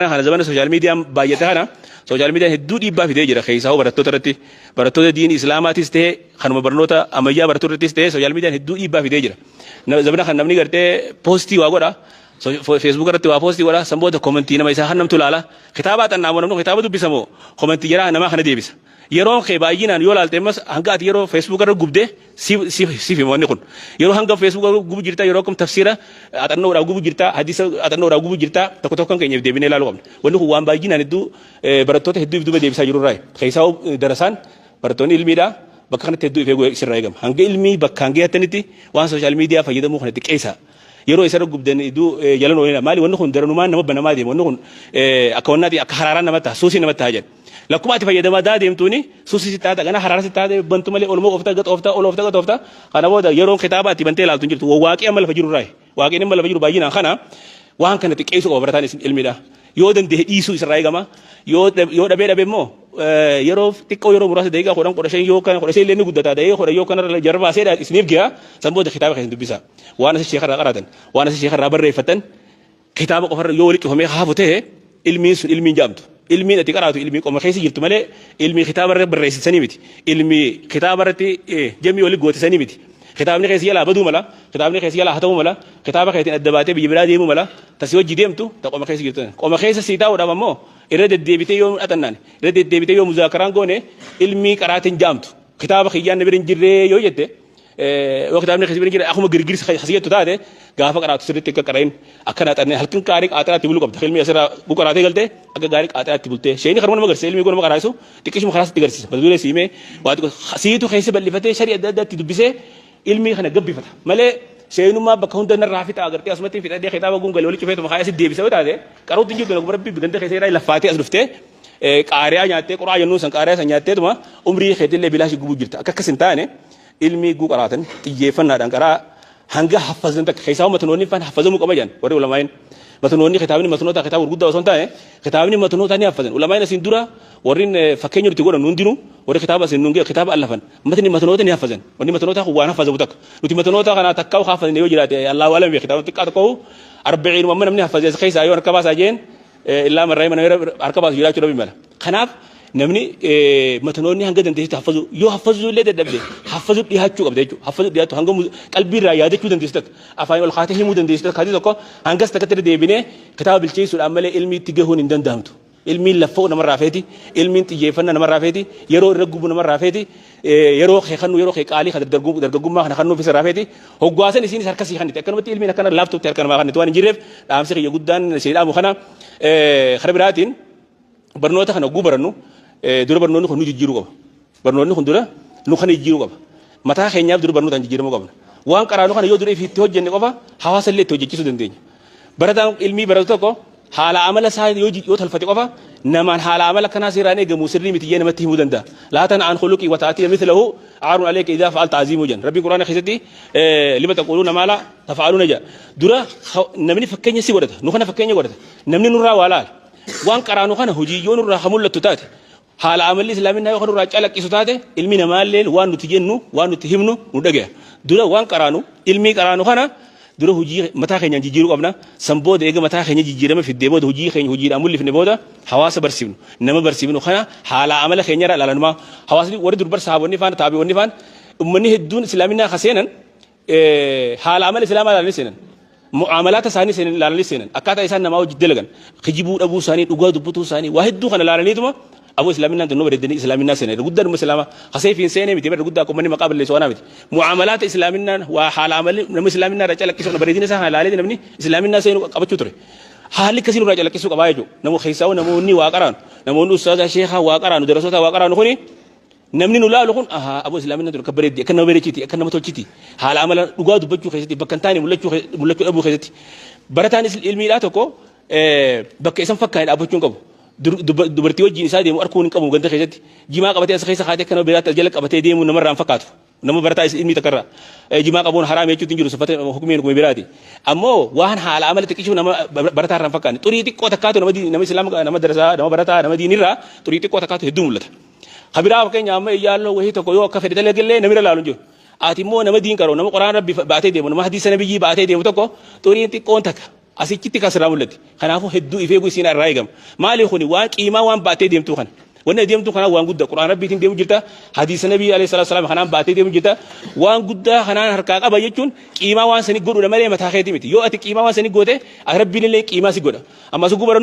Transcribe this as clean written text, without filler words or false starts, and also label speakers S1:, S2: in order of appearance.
S1: Kana zamana social miidiyaan baay'ate kana, social miidiyaan hedduu dhiibbaa fidee jira, keessaa barattoota irratti. Barattoota diinii islaamaatis ta'e, kanuma barnoota ammayyaa barattoota irrattis ta'e, social miidiyaan hedduu dhiibbaa fidee jira. Zamana kan namni gartee post waa godha, Facebook irratti waa post godha, san booda comment nama isaa kan namtu ilaala. Kitaaba xannaamoo namni kitaaba dubbisamoo comment jira namaa kana deebisa. Yeroon kee baay'inaan yoo ilaalte, ammas hanga ati yeroo Facebook irra gubde siif hima wanni kun. Yeroo hanga Facebook irra gubu jirta, yeroo akkam tafsiira axannoodhaaf gubu jirta, hadiisa axannoodhaaf gubu jirta, tokko tokkoon keenyaaf deebinee ilaaluu qabna. Wanni kun waan baay'inaan hedduu barattoota hedduu duuba deebisaa jiru irraa. Keessaa darasaan barattoonni ilmiidha. Bakka kanatti hedduu ifee sirraa eegama. Hanga ilmii bakka hanga yattanitti waan social media fayyadamuu kanatti qeessa. Yeroo isa gubdan iddoo jalan oolinaa maali, wanni kun daranumaan nama banamaa deema. Wanni kun akka wannaati, akka haraaraan namatti ta'a, suusii namatti ta'a jedha. Lakkuma ati fayyadamaa daa deemtuuni suusii si taata, gana haraara si taate, bantu malee olmoo oofta, gad oofta, ol oofta, gad oofta. Kana booda yeroon kitaaba ati bantee ilaaltu hin jirtu. Waaqii amma lafa jiru irraa, waaqiin amma lafa jiru baay'inaan kana waan kana xiqqeessuu qaba barataan ilmiidha. Yoo danda'e dhiisuu isarraa eegama. Yoo dhabee dhabe immoo yeroo xiqqoo, yeroo muraasa, daqiiqaa 10, 15, yoo kana 15 illee ni guddata, daqiiqaa 10 yoo kanarra jara baasee isiniif ga'a. San booda kitaaba keessan dubbisa. Waan asii sheekarraa qaratan, waan asii sheekarraa barreeffatan kitaaba qofarra yoo walitti cufamee haafu ta'e, ilmiin sun ilmiin jedhamtu. Ilmiin ati qaraatu ilmii qoma keessa jirtu malee ilmii kitaaba irra barreessisanii miti. Ilmii kitaaba irratti jamii wali gootisanii miti. Kitaabni keessa jalaa baduu mala, kitaabni keessa jalaa hatamuu mala, kitaaba keetiin adda baatee biyya biraa deemuu mala, tasii wajji deemtu ta qoma keessa jirtu. Qoma keessa sii taa'uudhaaf ammoo irra deddeebitee yoo xannaan, irra deddeebitee yoo muzaakaraan goone, ilmii qaraatiin jaamtu. Kitaaba kiyyaan na bira hin jirree yoo jette, yoo kitaabni keessa bira hin jirre, akkuma girgirsa kasii jettu taate, gaafa qaraatu sirriitti akka qara'in akkana xannee halkan qaarii qaaxiraatti buluu qabda. Ilmi asirraa qaraatee galtee akka gaarii qaaxiraatti bultee. Sheeni karuma nama agarsiisa, ilmi kun nama qaraasu xiqqishuma karaa sitti agarsiisa. Mata duree siimee waa xiqqoo siitu keessa bal'ifatee sharii adda addaatti dubbisee ilmii kana gabbifata. Malee sheenummaa bakka hunda narraa fixa agartee asumatti fixadhee kitaaba gungalee walitti cufeetuma kaayee asitti deebisa yoo taate, qaruutti hin jirtu. Naguma rabbi ganda keessa irraa laffaatee as dhuftee qaariyaa nyaattee, qoraa jennuun san qaariyaa san nyaatteetuma umrii keetillee bilaashi gubuu jirta. Akka akkas hin taane, ilmii guu qaraatan xiyyeeffannaadhaan qaraa hanga haffazan takka. Keessaa matnoonni faan haffazamuu qaba jedhan warri ulamaa'in. Matnoonni, kitaabni matnoota kitaaba gurguddaa osoo hin taane, kitaabni matnoota ni haffazan. Ulamaa'in asiin dura warri fakkeenya nuti godhan hundinuu, warri kitaaba asiin nuun kitaaba allafan, matni matnoota ni haffazan. Wanni matnoota kun waan haffazamu takka. Nuti matnoota kana takka haffazne yoo jiraate, Allahu alam, kitaaba xiqqaa tokko arba'iin amma namni haffaze as keessaa yoo harka baasaa jeen, illaa marraa mana harka baasu jiraachuu dhabi mala. Kanaaf namni matnoonni hanga dandeessitti haffazu, yoo haffazuu illee dadhabde, haffazuu dhiyaachuu qabda jechuudha. Haffazuu dhiyaachuu, hanga qalbii irraa yaadachuu dandeessu takka, afaan ol kaatee himuu dandeessu takka, hadii tokko hangas takkatti irra deebinee kitaaba bilcheessuudhaan malee ilmi itti gahuun hin danda'amtu. Ilmiin laffoo namarraa feeti, ilmiin xiyyeeffannaa namarraa feeti, yeroo irra gubu namarraa feeti, yeroo kee kannu, yeroo kee qaalii kan dargaggummaa kana kannuuf isarraa feeti. Hoggaasan isiinis harka sii kanniti. Akkanumatti ilmiin akkana laaftuutti harka namaa kanniti waan hin jirreef, dhaamsi kiyya guddaan sii dhaamu kana. Kara biraatiin barnoota kana hogguu barannu, dura barnoonni kun nu jijjiiruu qaba. Barnoonni kun dura nu kana jijjiiruu qaba. Mataa keenyaaf dura barnootaan jijjiiramuu qabna. Waan qaraanu kana yoo dura itti hojjenne qofa, hawaasa illee itti hojjechiisuu dandeenya. Barataan ilmii baratu tokko haala amala isaa yoo tolfate qofa, namaan haala amala kanaa seeraan eegamu sirrii miti jee namatti himuu danda'a. لا تنه عن خلق وتأتي مثله عار عليك إذا فعلت عظيم jan. Rabbiin Quraana keessatti لم تقولون ما لا تفعلون ja. Dura namni fakkeenya si godhata. Nu kana fakkeenya godhata. Namni nurraa waa laala. Waan qaraanu kana hojii yoo nurraa haa mul'attu taate, haala amalli islaaminaa yoo nurraa calaqqisu taate, ilmi namaallee waan nuti jennu, waan nuti himnu nu dhagaya. Dura waan qaraanu, ilmii qaraanu kana dura hojii mataa keenyaan jijjiiruu qabna. San booda eega mataa keenya jijjiirama fiddee booda, hojii keenya hojiidhaan mul'ifne booda, hawaasa barsiifnu, nama barsiifnu kana haala amala keenyarraa ilaalanuma. Hawaasni warri durbar sahaabonni faan, taabi'oonni faan, ummanni hedduun islaaminaa ka seenan haala amala islaamaa ilaalanii seenan. Mu'aamalaata isaanii seenan ilaalanii seenan. Akkaataa isaan namaa hojii dalagan, kijibuu dhabuu isaanii, dhugaa dubbatuu isaanii, waa hedduu kana ilaalaniituma aboo islaaminaan xinnoo bareeddanii islaaminaa seenan. Irra guddaan dhuma islaamaa kaseefiin seenee miti, bara guddaa akka ummanni maqaa balleessu waan miti. Mu'aamalaata islaaminaan waa haala amalli nama islaaminaa irraa calaqqisu bareedina isaa kana ilaalee namni islaaminaa seenuu qabachuu ture. Haalli akkasii nurraa calaqqisuu qabaa jechuudha. Nama keessaa namoonni waa qaraanu, namoonni ustaazaa sheekaa waa qaraanu, darasoota waa qaraanu kuni, namni nu laalu kun, ahaa, aboo islaaminaan tun akka bareeddi, akka nama bareechiti, akka nama tolchiti, haala amala dhugaa dubbachuu keessatti, bakka hin taane mul'achuu dhabuu keessatti. Barataan ilmiidhaa tokko bakka isan fakkaane dhaabbachuu hin qabu. Dubartii wajjin isaa deemu arguun hin qabu ganda keessatti. Jimaa qabatee as keessa kaatee akka nama biraatti as jala qabatee deemuu namarraa hin fakkaatu. Nama barataa ilmii takkarraa. Jimaa qabuun haraam jechuutti hin jiru, siffata hukumiin hukumi biraati. Ammoo waan haala amala xiqqishuu nama barataa irraa hin fakkaanne. Xurii xiqqoo takkaatu nama nama islaama, nama darasaa, nama barataa, nama diinirraa xurii xiqqoo takkaatu hedduu mul'ata. Kabiraa fakkeenya amma iyyaaloo wahii tokko yoo akka fedhe dalagallee namni laalu hin jiru. Ati immoo nama diin qaroo, nama qoraan rabbi baatee deemu, nama hadiisa nabiyyii baatee deemu tokko, xuriin xiqqoon takka Asichitti kan sirraa mul'atti. Kanaafuu hedduu if eeguu isiin irraa eegama. Maali kuni waan qiimaa waan baattee deemtuu kana. Wanni deemtu kanaan waan guddaa Qur'aan Rabbiitiin deemu jirta. Hadiisa Nabii alayhi salaatu salaam kanaan baatee deemu jirta. Waan guddaa kanaan harkaa qaba jechuun qiimaa waan sanii godhuudha malee mataa keetii miti. Yoo ati qiimaa waan sanii goote Rabbiin illee qiimaa si godha. Amma sugguu barannu.